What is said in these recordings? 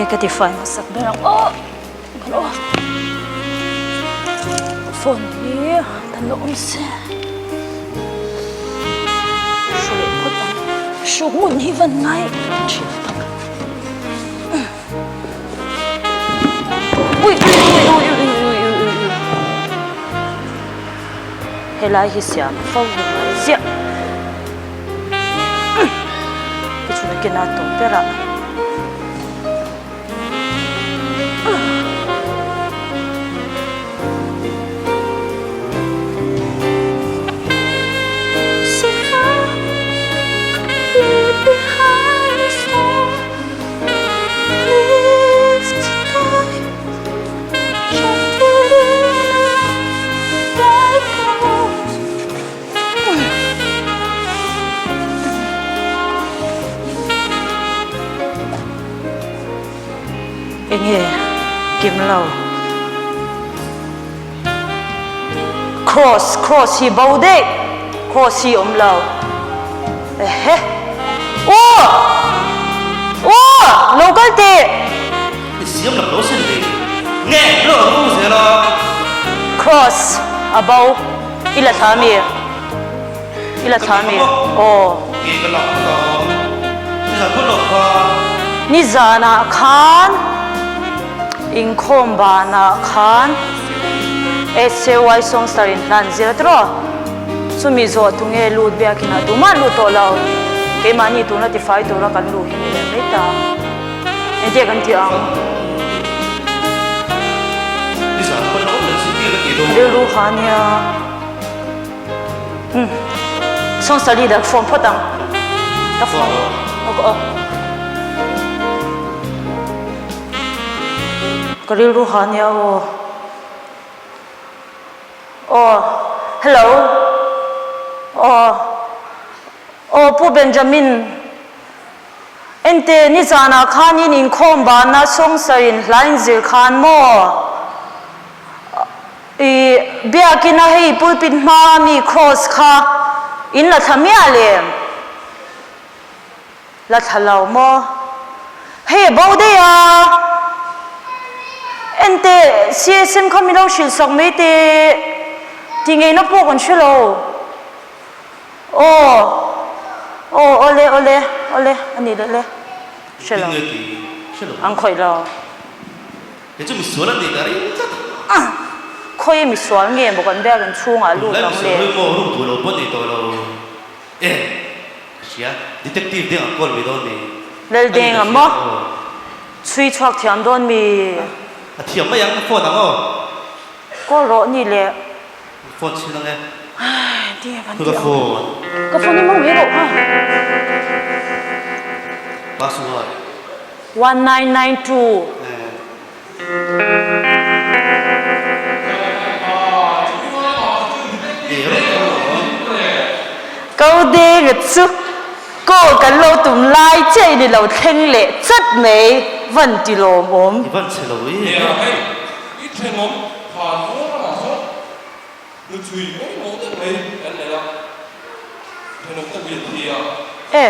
Enge ka tifai hmasak ber ang aw ka lo phone hi kan lo awm se hru leh phawt ang hru hmun hi van ngai thin tak ui ui ui ui ui ui ui ui ui helai hi siam fo hi ngai ziah. Tichuan a ken a tawp ber a. Enge kim lo cross cross hi bo daih cross hi awm lo ehe aw aw lo kal teh. I siam lo lo sin le nge lo ang u zel a. Cross a bo. I la thla mi? I la thla mi? Aw. Nizanah khan inkhawm banah khan SAY Songstar in hlan zir a tiraw? Chumi zawh tunge lut biakin ah tumah lut tawh lo. Keimahni tuna tifai tura kan luh hi ni leh mai ta. Engtia kan tih ang? Rilru kha ania. Umm. Songsa leader ka phone phawt ang. Ka phone. Ok aw. Ka rilru kha ania aw. Aw. Hello. Aw. Aw Pu Benjamin. Ente, nizanah khan in inkhawm bana sawngsarin hla in zir khan maw? I biakina hei pulpit hma ami cross kha in la thla miah lem? La thla lo maw? Hei a bo daih a! Ente, CSM kha min lo hrilh sak mai teh, ti ngeina pawh kan hre lo. Aw aw awle awle awle a nih leh le hre lo an khawih lo. Kei chu misual an nih ka ring tlat. Khawi misual nge maw kan biak in chhungah lut ang le. Tunlai misual hi maw ruk duh lo pawh nei tawh lo e ka hria detective deng a call mai dawn mi. Lal deng a maw chhui chhuak thiam dawn mi. A thiam mai ang phone ang aw. Call rawh ni le. Phone chhin ang e. Ai, ti kan ti Ka ang. phone. Ka phone hi mang ve rawh kha. Password. 1992. Eh. Ko deng a chu call kan lo tum lai chiah in i lo thleng leh chat mai van ti lawmawm. I van chhe lo i. Nia hei i thenawm Khan rual ramah sawn hnuchhui pawimawh deuh mai kan nei a, thenawm te ui a thi a,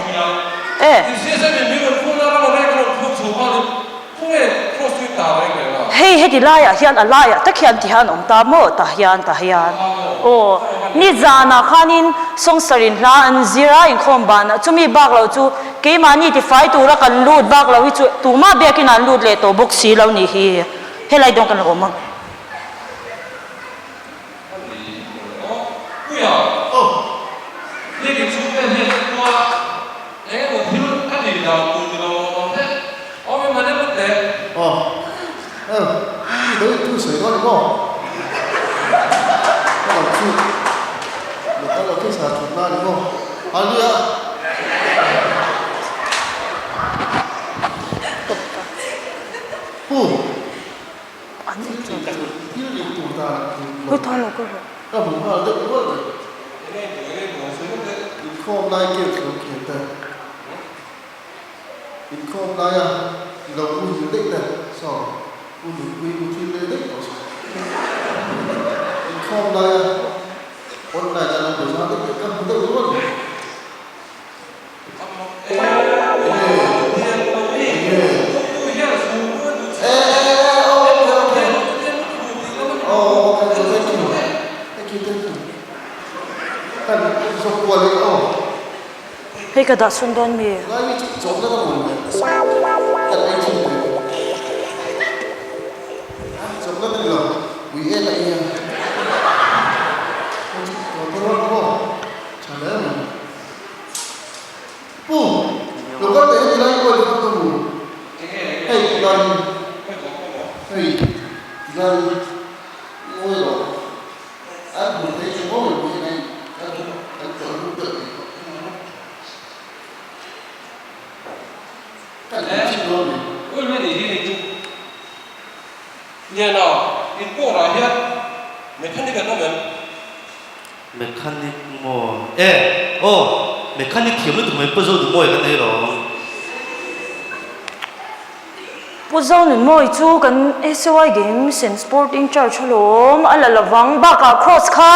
chhui a, insiasem in min rawn phun a, ram a rek a rawn phun chho nghalin khawnge cross chu i ta reng reng a. Hei heti laiah hian a laiah tak hian ti hian awm ta maw tah hian tah hian aw nizanah khanin sawngsarin hla an zir a inkhawm banah chumi bak lo chu keimahni tifai tura kan lut bak lo hi chu tumah biakin an lut leh tawh bawk si lo nih hi. Helai dawn kan lo awm ang. Hei ka dah chhun dawn mi? Mechanic maw? E! Aw! Mechanic thiam lutuk mai Pu Zonunmawia kan nei lawm. Pu Zonunmawia chu kan SAY Games and Sport in charge alawm, a la lovang. Bakah cross kha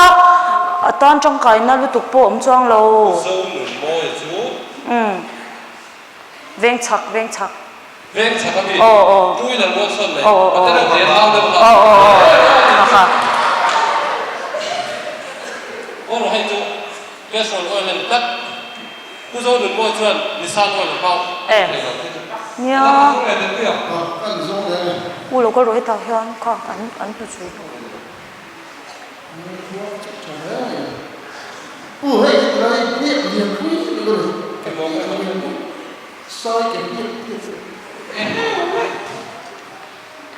a tan tangkaina lutuk pawh a awm chuang lo. Pu Zonunmawia chu. Umm. Veng chhak, veng chhak. Veng chhak a mi? Aw aw. Two wheeler rual sawn mai. Aw aw A te reuh te nau deuh kha. Aw aw aw. Kha kha. Aw rawh hei chu petrol oil a ni tlat. Pu Zonunmawii chuan Nissan oil a hmang thei lo khi chu. Nia. A dang a zawng leh tel pui ang. U lo kal rawh hetah hian kha an an hmu chhui tawh.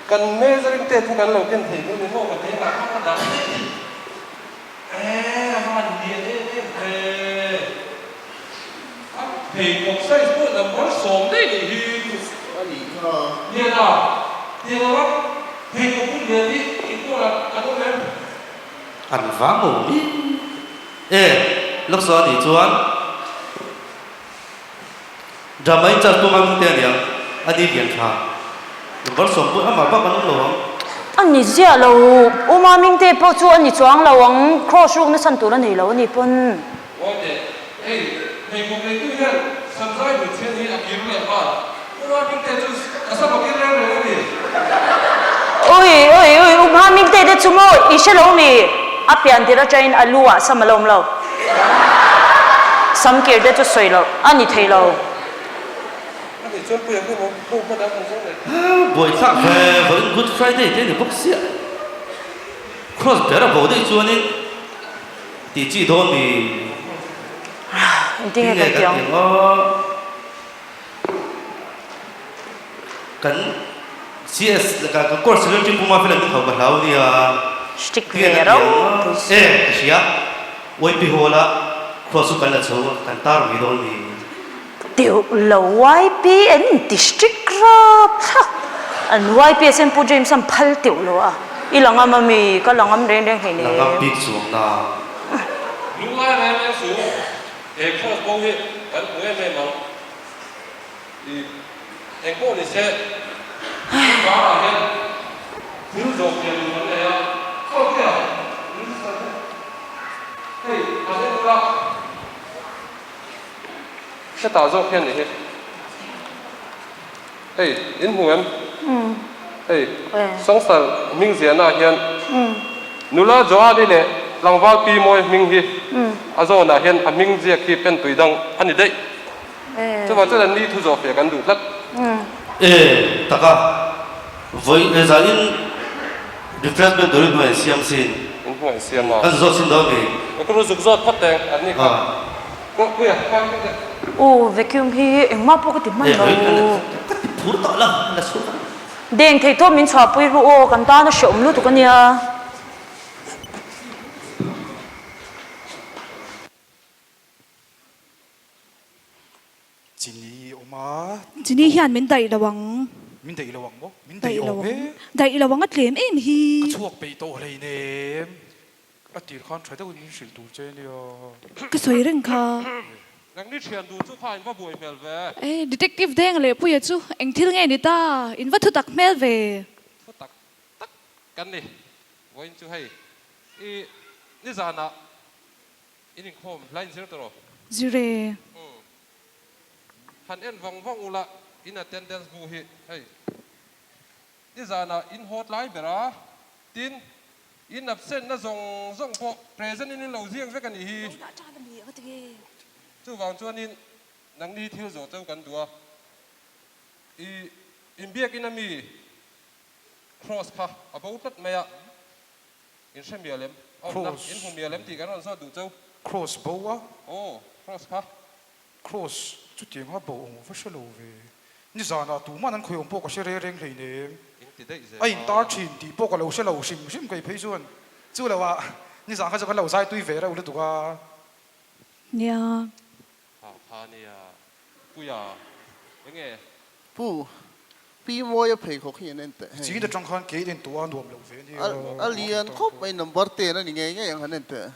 Kan measuring tape hi kan lo ken thei dawn ni maw ka ti a, ka dah e a van lian em em ve a pheikhawk size pawh number 10 daih nih hi lian a tiang anga pheikhawk hun lian hi engpawh lah kan awm em. An vang awm i e lawk saw a nih chuan. Drama in charge tum ang te aniang a ni lian tha number 10 pawh amah bak an awm lo ang. A ni ziah lo, U Maming te pawh chu a ni chuang lo ang, cross ruk na chhan tur a nei lo a ni pawn. Ngawi teh, hei pheikhawk neitu hian Sanzai hmeichhiat hi a kir leh nghal, U Maming te chu a sam a kir reng reng a ni. Ui ui ui, U Maming te te chu maw i hre lo mi? A pian tir atangin a lu ah sam a lo awm lo. Sam kir te chu sawi loh a ni thei lo. Buaithlak ve vawiin Good Friday te ni bawk sia. Cross ber a bo daih chuanin tih chi dawn mi. Engtin nge kan tih ang? Kan CS ka course secretary Pu Mafela min hau ka hlau nia. Stick ve rau pui si. E ka hria YP hall a cross chu kan la chho a kan tar mai dawn ni. Deuh lo YP an inti strict rap thlak an YP a sen Pu James an phal teuh lo a i la ngam ami ka la ngam reng reng hleinem. La ngam bik chuang na. Lunglai reng reng chu he cross bo hi kan hmu em em ang. I eng pawh ni se, thil barah hian thil zawh pian duh an nei a, Khaw tia minister te hei an en ula, hetah zawk hian ni hi, hei in hmu em? Hei Sangsar hming ziahna ah hian nula Joani leh tlangval Pi Mawi hming hi a zawnah hian a hming ziak hi pen tui dang a ni daih. Chuvang chuan an ni thu zawh feh kan duh tlat. E taka vawi e zanin refreshment tur in hnuai an siam sin. In hnuai an siam a. Kan zawt sin dawn mi. Ka ru zuk zawt phawt teng an ni kha. Kawh puia kha ka ti. U vacuum hi engmah pawh ka ti hman lo. Ka ti phur tawh lo la chhuak ang. Deng thei tawp min chhuahpui ru aw kan tan a hreawm lutuk a nia. Chini awm a. Chini hian min daih lo ang. Min daih lo ang maw? Min daih awm e. Daih lo ang a tlem em hi. Ka chhuak peih tawh hleinem. A tir khan tha deuhin min hrilh tur che nia. Ka sawi reng kha. Nangni thian duh chu kha in va buai hmel ve. E, Detective Deng leh Puia chu eng thil nge ni ta? In va thu tak hmel ve. Thu tak tak kan ni. Vawiin chu hei i nizanah In inkhawm hla in zir tawh rawh. Zir e. Umm. Han en vang vang ula in attendance bu hi hei nizanah in haw tlai ber a, tin In absent na zawng zawng pawh present in in lo ziak vek a nih hi. Chuvang chuanin nangni hi thil zawh cheu kan duh a, i inbiakin ami cross kha a bo tlat mai a, in hre mial em? A awmna in hmu mial em tih kan rawn zawt duh cheu. Cross bo a? Aw, cross kha. Cross chutianga bo awm va hre lo ve. Nizanah tuman an khawiawm pawh ka hre reng reng hleinem. In ti daih zel A intar a. thin tih pawh ka lo hre lo hrim hrim kei phei chuan. Chu lo ah nizan kha chu kan lo zai tui ve reuh lutuk a. Nia. Ha kha nia. Puia enge? Pu, Pi Mawia pheikhawk hi an en teh hei. Ching atang khan kei en tawh a nuam lo ve ania. A lian khawp mai number ten a ni ngei ngei ang han en teh.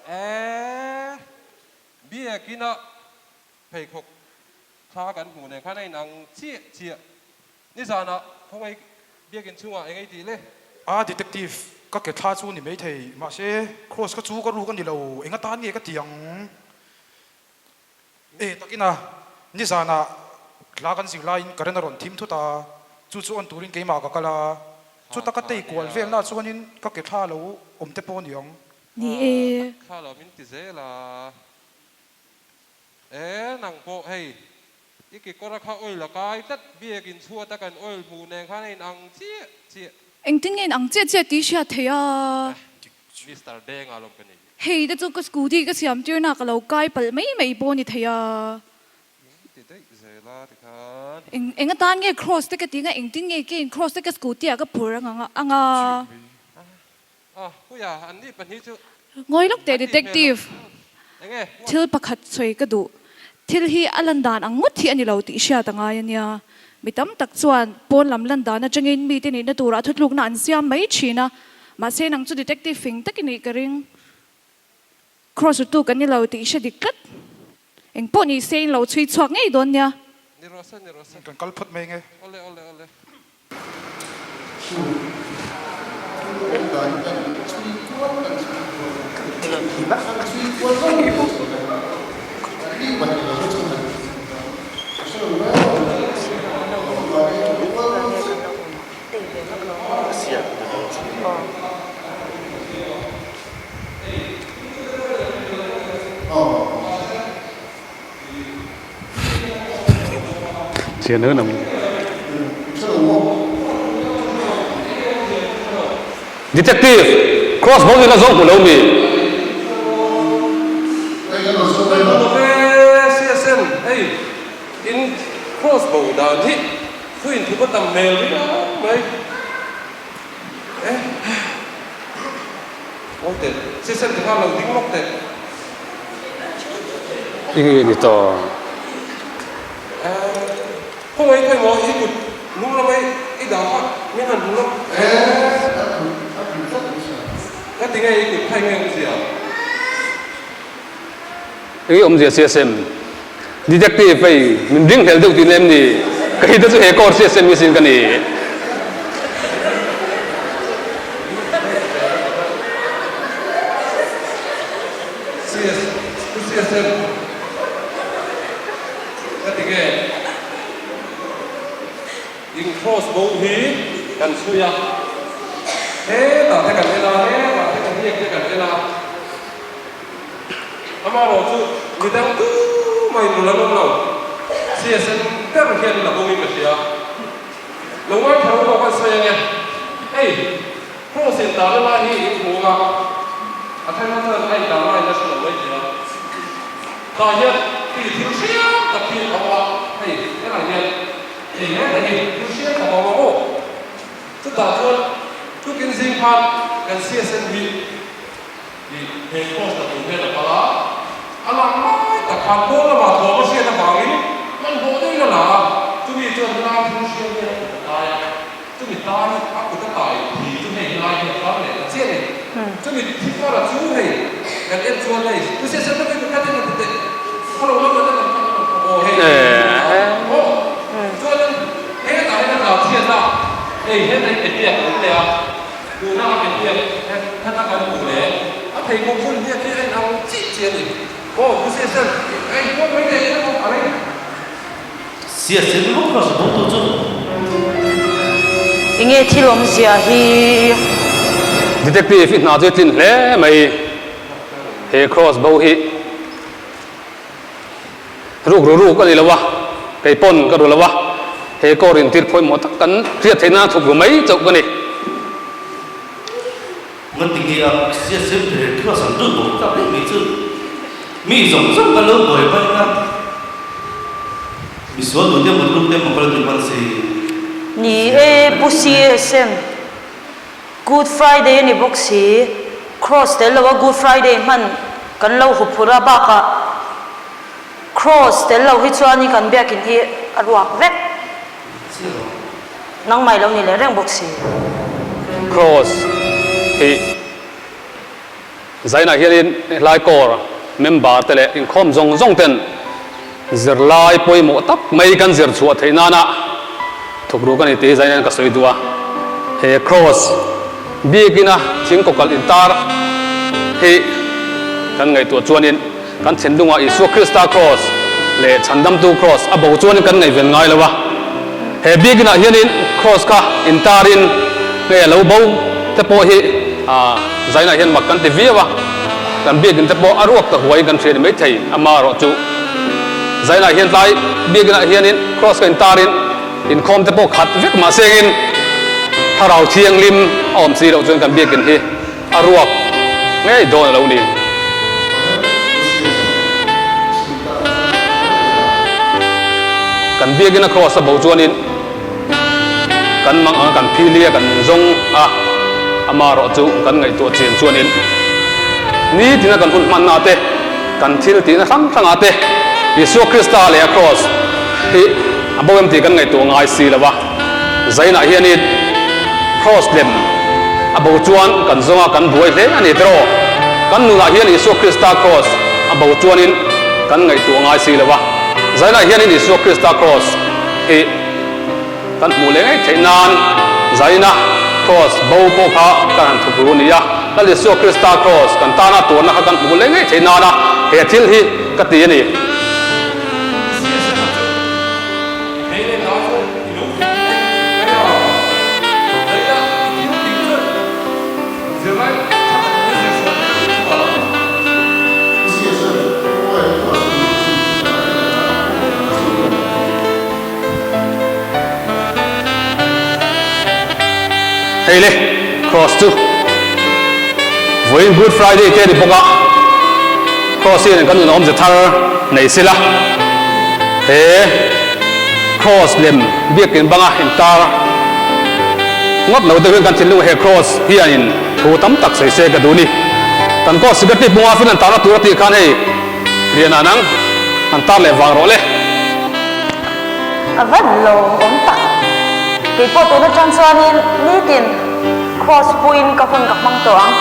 Eeh Biakina pheikhawk thla kan hmuh nen khan a inang chiah chiah. Nizanah khawngaih Biakin chungah eng ei tih le? A detective ka ke thla chu ni maithei mahse Kross ka chu ka ruk a ni lo eng atan nge ka ti ang? E takina nizanah hla kan zir laiin current a rawn thim thut a, chu chu on turin keimah ka kal a, chuta ka tei kual velna chuanin ka ke thla lo awm te pawh a ni ang. Ni e. Thla lo min ti zel a. E nang pawh hei i kekawr a kha oil a kai tlat biakin chhuat a kan oil hmuh nen khan a in ang chiah chiah. Engtin nge in ang chiah chiah tih hriat theih a? Mister Denga lawm ka ni. Hei te chu ka scooty ka siam tir na ka lo kai palh mai mai pawh a ni thei a. In ti daih zel a tikhan. Eng eng atan nge cross te ka ti nga engtin nge ke in cross te ka scooty ah ka phur ang ang a. Ah puia an ni pahnih chu. Ngawi lawk teh detective. Enge? Thil pakhat sawi ka duh. Thil hi a lan dan ang ngawt hi a ni lo tih hriat a ngai a nia. Mi tam tak chuan pawn lam lan dan atangin mite nihna turah thutlukna an siam mai thin a, mahse nang chu detective fing tak i nih ka ring. Cross rutu kan ni lo tih i hre dik tlat. Eng pawh ni se in lo chhui chhuak ngei dawn nia. Ni rawh se, ni rawh se. Kan kal phawt mai nge. Awle, awle, awle. Detective, Cross bo in a zawng hmu lo mi? In cross bo dan hi thu in thup a tam hmel riau mai. Eh. Aw teh, session te kha lo ding lawk teh. I nge ni tawh? Eh, khawngaih khawi maw i kut hnung lama i dah kha min han hmu lawk. Eh, ka ti nge i kut kha enge awmzia? Enge awmzia CSM? Detective hei min ring hlel deuh tih em ni? Ka hi te chu he course CSM hi sin ka ni. CS Pu CSM ka ti nge in cross bo hi kan chhui a hetah te kan en a hetah te kan hiak te kan en a. Amaherawh chu mi dang tu mai nul an awm lo. CSN ber hian la bawngin ka hria. Lo ngaithla ru pawh kan sawi ange. Hei, Cross in dahna lai hi in hmu anga, a thenkhat chuan a indah laiin a hre lo mai thei a. Tah hian khi thil hriam tak hi a awm a, hei helai hian hei hetah hi thil hriam tak a awm a maw? Chutah chuan tukin zing khan kan CSN hi Tih he post a tur hian a kal a, a lang lai tak khan pawn lamah thawm a hriat avangin hmanhmawh deuhin a la a, chumi chuan helai thil hriam hian a kut a tai a, chumi tai a kut a tai thi chu hei helai hi a far leh ta chiah a ni. Chumi thi fara chu hei kan en chuan hei tu siah siah tak in khat in a ti teh khaw lo lam lam lam aw hei aw chuanin hetah hian a tla chhiat a, hei hetah hi ke a awm leh a. Tuna a ke hian heta kan hmuh leh a pheikhawk hun hian hi a inang chiah chiah a ni. Aw, Pu Siasen, a inpuang mai leh em aw, a rei. Siasen bawk kha su bo tu chu. Enge thil awmzia hi? Detective i hna chu i tlin hle mai. He cross bo hi ruk ru ruk a ni lo a, kei pawn ka ru lo a, he court in tir pawimawh tak kan hriat theih nan thuk ru mai chauh ka ni. Ngati nge a CSM ber cross an ruk bawk tak daih mai chu mi zawng zawng kan lo buai hman a, misual duh te maw ruk te maw ka lo ti hman si. Ni e Pu CSM. Good Friday a ni bawk si, Cross tel loa Good Friday hman kan lo huphurh a, bakah Cross tel lo hi chuanin kan biakin hi a ruak vek. Nangmah i lo ni leh reng bawk si. Cross hi Zainah hianin helai Corps member te leh inkhawm zawng zawng ten zirlai pawimawh tak mai kan zir chhuah theih nana thuk ruk a ni tih hi Zainah hian ka sawi duh a. He Cross biakina thing kawkalh intar hi kan ngaihtuah chuanin kan thinlungah Isua Krista Cross leh Chhandamtu Cross a bo chuanin kan ngaihven ngai lo a. He biakinah hianin Cross kha intarin nge a lo bo te pawh hi Zainah hian mak kan ti viau a, kan biakin te pawh a ruak ta huaiin kan hria ni maithei amaherawh chu Zainah hian tlai biakinah hianin Cross kha intarin inkhawm te pawh khat vek mahsengin Thlarau Thianghlim a awm si loh chuan kan biakin hi a ruak ngei dawn a lo ni. Kan biakin a Cross a bo chuanin kan mang anga kan phili a kan zawng a, amaherawh chu kan ngaihtuah chian chuanin nitina kan hun hmanna te, kan thil tihna hrang hrangah te Isua Krista leh a Cross hi a bo em tih kan ngaihtuah ngai si lo a. Zainah hianin Cross lem a bo chuan kan zawnga kan buai hle a ni tiraw? Kan nunah hian Isua Krista Cross a bo chuanin kan ngaihtuah ngai si lo a. Zainah hianin Isua Krista Cross hi kan hmuh leh ngei theih nan Zaina Cross bo pawh kha kan han thup ru a ni a. Lal Isua Krista Cross kan tana tuarna kha kan hmuh leh ngei theih nana he thil hi ka ti a ni. Hei le, Cross chu vawiin Good Friday te a ni bawk a, Cross hian kan nun awmze thar nei sela, he Cross lem biakin banga intar ngawt lo deuhin kan thinlung he Cross hianin thu tam tak sawi se ka duh ni. Kan Cross Secretary Punga Finland tarna tur a tih khan hei Liana nang han tar leh vang rawh le. A van lo awm tak. Kei pawh tun atang chuanin nitin cross puiin ka hun ka hmang tawh ang.